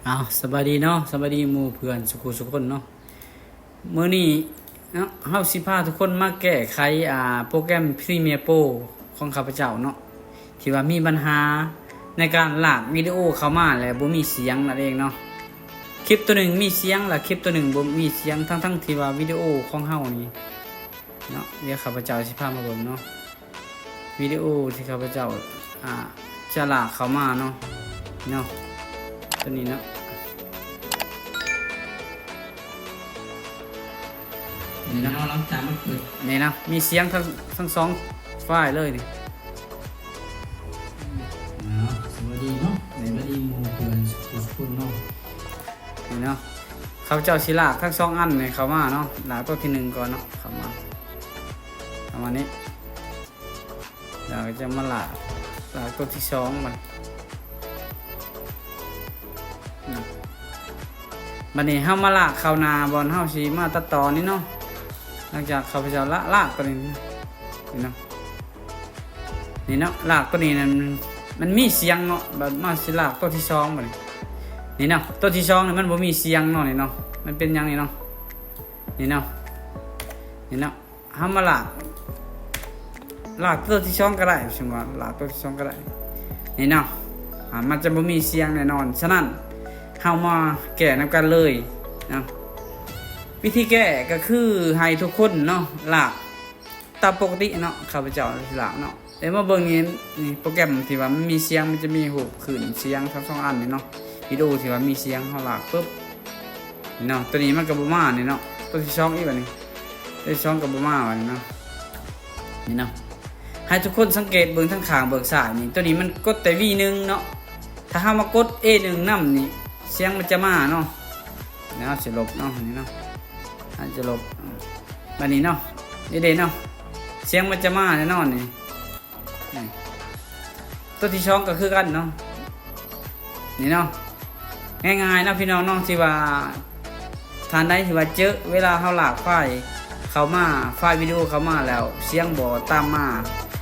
ອ້າວ ສະບາຍດີເນາະ ສະບາຍດີໝູ່ເພື່ອນສຸຂູສຸຄົນເນາະ. ມື້ນີ້ເນາະ ເຮົາຊິພາທຸກຄົນມາແກ້ໄຂ ອ່າ ໂປຣແກຣມ Premiere Pro ຂອງຂ້າພະເຈົ້າເນາະ ທີ່ວ່າມີບັນຫາໃນການລາກວິດີໂອເຂົ້າມາ ແລະ ບໍ່ມີສຽງນັ້ນເອງເນາະ. ຄລິບໂຕໜຶ່ງມີສຽງ ແລະ ຄລິບໂຕໜຶ່ງບໍ່ມີສຽງ ທັງໆທີ່ວ່າວິດີໂອຂອງເຮົານີ້ເນາະ. ດຽວຂ້າພະເຈົ້າຊິພາມາເບິ່ງເນາະ. ວິດີໂອທີ່ຂ້າພະເຈົ້າ ອ່າ ຈະລາກເຂົ້າມາເນາະ ເນາະ ຕົວນີ້ເນາະ ນີ້ເນາະ ເຮົາຫຼັງຈາກມັນເປີດ ນີ້ນະ ມີສຽງທັງ ທັງສອງໄຟລ໌ເລີຍນີ້. ອ້າວ ສະບາຍດີເນາະ ສະບາຍດີໝູ່ເພື່ອນສຸຂູສຸຄົນເນາະ. ນີ້ເນາະ ຂ້າພະເຈົ້າຊິລາກທັງສອງອັນນີ້ເຂົ້າມາເນາະ. ລາກຕົວທີໜຶ່ງກ່ອນເນາະ ເຂົ້າມາ ເຂົ້າມານີ້ ແລ້ວກໍຈະມາລາກ ລາກຕົວທີສອງມັນ ນະ. ບັດນີ້ເຮົາມາລາກເຂົ້າໜ້າບ່ອນເຮົາຊິມາຕັດຕໍ່ນີ້ເນາະ. ຫຼັງຈາກຂ້າພະເຈົ້າລາກ ລາກຕົວນີ້ ນີ້ເນາະ ນີ້ເນາະ ລາກຕົວນີ້ນັ້ນ ມັນມີສຽງເນາະ. ບັດມາຊິລາກຕົວທີສອງບັດນີ້ ນີ້ເນາະ ຕົວທີສອງນີ້ມັນບໍ່ມີສຽງເນາະ ນີ້ເນາະ. ມັນເປັນຫຍັງນີ້ເນາະ ນີ້ເນາະ ນີ້ເນາະ. ເຮົາມາລາກ ລາກຕົວທີສອງກໍໄດ້ ສົມມຸດວ່າລາກຕົວທີສອງກໍໄດ້ ນີ້ເນາະ. ອ່າ ມັນຈະບໍ່ມີສຽງແນ່ນອນ. ສະນັ້ນ ເຮົາມາແກ້ນຳກັນເລີຍເນາະ. ວິທີແກ້ກໍຄືໃຫ້ທຸກຄົນເນາະ ລາກຕາມປົກກະຕິເນາະ. ຂ້າພະເຈົ້າຊິລາກເນາະ ແຕ່ມາເບິ່ງນີ້ ນີ້ໂປຣແກຣມທີ່ວ່າມັນມີສຽງ ມັນຈະມີຮູບຄື້ນສຽງທັງສອງອັນນີ້ເນາະ. ວິດີໂອທີ່ວ່າມີສຽງ ເຮົາລາກປຶບ ນີ້ເນາະ ຕົວນີ້ມັນກໍບໍ່ມານີ້ເນາະ. ຕົວທີສອງອີກບັດນີ້ ຕົວທີສອງກໍບໍ່ມາບັດນີ້ເນາະ. ນີ້ເນາະ ໃຫ້ທຸກຄົນສັງເກດເບິ່ງທາງຂ້າງເບື້ອງຊ້າຍນີ້ ຕົວນີ້ມັນກົດແຕ່ V ໜຶ່ງເນາະ. ຖ້າເຮົາມາກົດ A ໜຶ່ງນຳນີ້ ສຽງມັນຈະມາເນາະ. ແລ້ວເຮົາຊິລົບເນາະ ນີ້ເນາະ ເຮົາຈະລົບ ບັດນີ້ເນາະ ນີ້ເດ້ເນາະ ສຽງມັນຈະມາແນ່ນອນນີ້. ນີ້ ຕົວທີສອງກໍຄືກັນເນາະ ນີ້ເນາະ. ງ່າຍໆເນາະພີ່ນ້ອງເນາະ ທີ່ວ່າທ່ານໃດທີ່ວ່າເຈີເວລາເຮົາລາກໄຟລ໌ເຂົ້າມາ ໄຟລ໌ວິດີໂອເຂົ້າມາແລ້ວ ສຽງບໍ່ຕາມມາ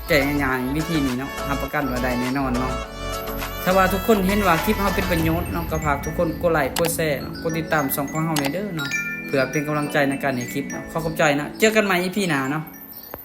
ແກ້ງ່າຍໆ ວິທີນີ້ເນາະ ຮັບປະກັນວ່າໄດ້ແນ່ນອນເນາະ. ຖ້າວ່າທຸກຄົນເຫັນວ່າຄລິບເຮົາເປັນປະໂຫຍດເນາະ ກໍຝາກທຸກຄົນກົດໄລ ກົດແຊເນາະ ກົດຕິດຕາມຊ່ອງຂອງເຮົາແດ່ເດີເນາະ ເພື່ອເປັນກຳລັງໃຈໃນການເຮັດຄລິບເນາະ. ຂໍຂອບໃຈເນາະ ເຈີກັນໃໝ່ ອີພີ ໜ້າເນາະ.